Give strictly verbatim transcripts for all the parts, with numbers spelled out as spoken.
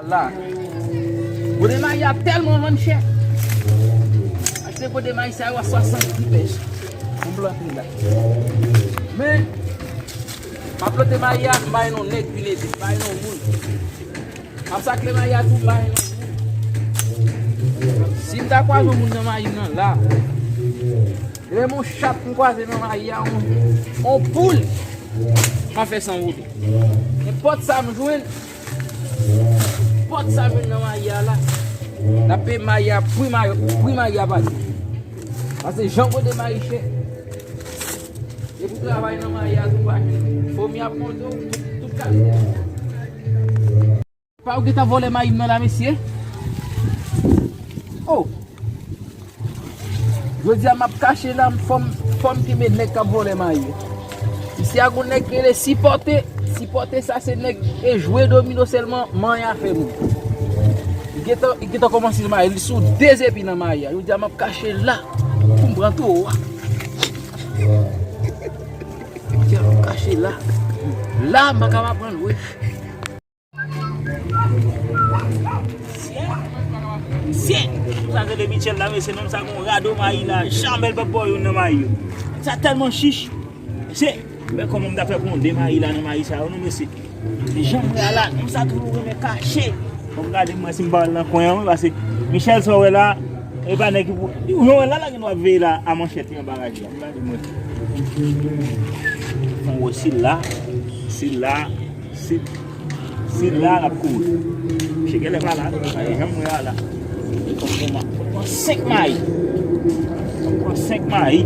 La. Gode mayi a tèlman vann chè. Achte gode mayi sa yo a swasanndis pèso. Pou m plante la. Men, m ap plante mayi a, m bay non nèg vin ede, m bay non moun. M ap sakle mayi a tou, m bay non moun. Si m ta kwaze yon moun nan mayi m nan la, e menm yon chat m kwaze nan mayi a, yon, yon poul, m ap fè sanwoude. Nenpòt sa m jwenn, Pòt sa jwenn nan mayi a la. N ap peye mayi a, pri mayi, pri mayi a pa di. Paske jan kote mayi chè. E pou travay nan mayi a tou pa jwenn. Fomi ap monte w, tout, tout kalite. Pa ou gentan vòlè mayi m nan la, mesye? Oh! Jodi a m ap kache la, fò m, fò m kenbe nèg k ap vòlè mayi yo. Isi a gon nèg ki rele Sipòte. Sipòte sa se nèg e jwe domino sèlman, manyen afè moun. Li gentan, li gentan kòmanse mayi, li sou de zepi nan mayi a. Jodi a m ap kache la pou m pran towo a. Jodi a m ap kache la. La, m pa ka pa pran l, wi. Mesye, sa se de Michel la, mesye, nonm sa gon rado mayi la, jamè l p ap ba w youn nan mayi yo. Sa tèlman chich. Mesye, men kòman m ta fè pran de mayi la nan mayi sa yo, non, mesye. Jan m wè a la, nonm sa toujou renmen kache. Fò m gade mwen si m pa al nan kwen an, wi, paske Michel sa w wè la, e pa nèg ki pou, ou wè la, la gen dwa veye la, a manchèt li anba raj la. M gade mwen. Fò m wè si l la, si l la. Si, si l la, l ap kouri. Misye genlè pa la, pa janm wè a la. Li konn pran, konn pran senk mayi. Konn pran senk mayi.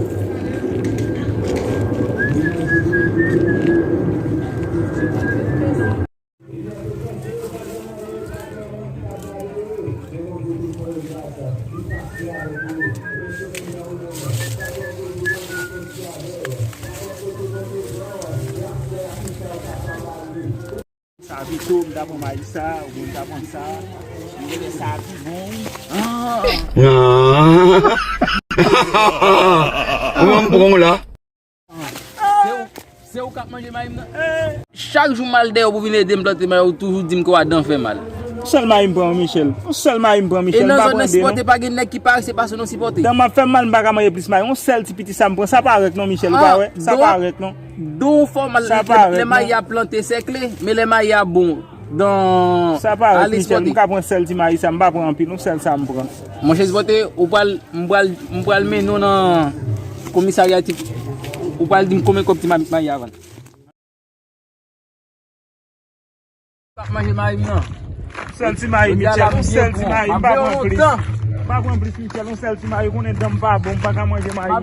Sa pito, m ta pran mayi sa, oubyen m ta pran sa. M genlè sa pi bon, wi. Ah! Ah! Kòman m pran w la? Se ou, se ou k ap manje mayi m nan? Eh! Chak jou m al dèyè w pou vin ede m plante mayi, ou toujou di m ke w a dan fè mal. Yon sèl mayi m pran, Michel. Yon sèl mayi m pran, Michel. E nan zòn nan Sipòte, pa gen nèg ki parese pase non Sipòte. Dan m ap fè m mal, m pa ka manje plis mayi. Yon sèl ti piti sa m pran, sa pa rèk non, Michel, ou pa wè? Sa pa rèk non. Don fò mal, lè mayi a plante sèkle, men lè mayi a bon, dan sa pa rèk, Michel, m ka pran sèl ti mayi sa, m pa pran anpil, yon sèl sa m pran. Monchè Sipòte, ou pral, m pral, m pral mennen w nan komisarya ti, ou pral di m konbyen kòb ti ma-, mayi a vann. Pa manje mayi m nan. Sèl ti mayi, Michel, yon sèl ti mayi, m pa pran plis. M pa pran plis, Michel, yon sèl ti mayi, konnen dan m pa bon, m pa ka manje mayi.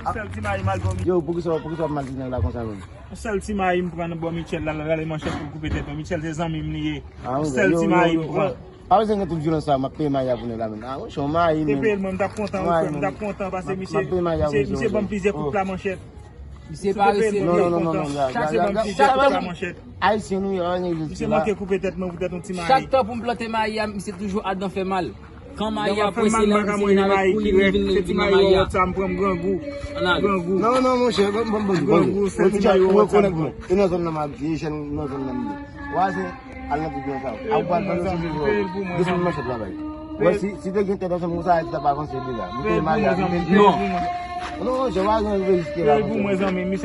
Sèl ti mayi m al pran. Yo, poukisa, poukisa w ap maltretè nèg la konsa menm? Yon sèl ti mayi m pran nan bò Michel la, l al rale manchèt pou l koupe tèt mwen. Michel se zanmi m li ye. Yon sèl ti mayi m pran. Pa bezwen gen tout vyolans sa, m ap peye mayi a pou nèg la menm. Ah, monchè, yon mayi menm. Te peye l mwen, m t ap kontan, wi, frè m, m t ap kontan, paske misye, misye, misye ban m plizyè kout la manchèt. Misye parese vre. Non, non, non, non, non, chak, chak, chak tan, Ayisyen nou ye, pa gen egziste la. Misye manke koupe tèt mwen poutèt yon ti mayi. Chak tan pou m plante mayi a, misye toujou adan fè mal. Kan mayi a pwese la, misye vin avèk koulib, li vin, li vin nan mayi a. Sa m pran m grangou. Grangou. Non, non, monchè, ban m, ban m, ban m, ban m. Grangou, sèl ti mayi ou wè sa m pran. E nan zòn nan m abite, e nan zòn nan m ye. Wa se Al nan tout moun sa. A ou pral vann yo se de moun manchèt la bay. Wè si, si te gen tèt ansanm konsa, Ayiti t ap avanse deja. Mete mayi a, mete. Non. Non, non, je wa gen rejiste la.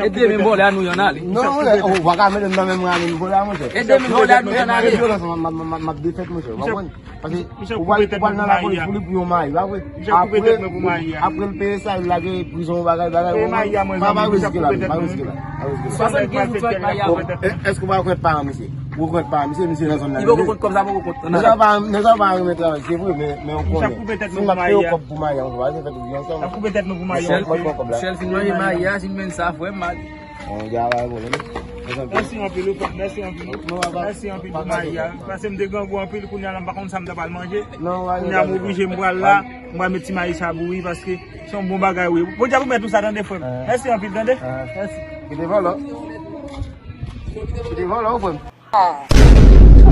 Ede men vòlè a nou y ann ale. Non, ou pa ka mete m nan menm rale vòlè a, monchè. Ede men vòlè a nou y ann ale. M ap defèt, monchè. Ou konprann? Paske ou pral, ou pral nan lapolis pou li pou yon mayi, pa vre? Apre, apre l peye sa, li lage prizon, bagay, bagay. Pa, pa riske la, pa riske la. Swasannkenz ou fè mayi a. Èske ou pa rekonèt paran misye? Ou rekonèt paran misye, misye nan zòn nan. Li poko kont kòb sa, poko kont. Nèg sa pa, nèg sa pa renmen travay, se vre, men, men ou konnen. Si m ap peye w kòb pou mayi a, ou va fè tout vi ansanm. Sèl fin manje mayi a, si m jwenn sa, frè m, m ale. Mèsi anpil, wi, frè m. Mèsi anpil. Mèsi anpil pou mayi a. Paske m te grangou anpil, kounye a la m pa konn sa m ta pral manje. Kounye a m oblije m pral la, m pral met ti mayi sa bouyi paske se yon bon bagay, wi. Bondye ap pèmèt ou sa, tande, frè m. Mèsi anpil, tande. Mèsi. Kite vòlò. Kite vòlò, frè m.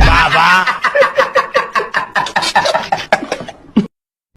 Baba.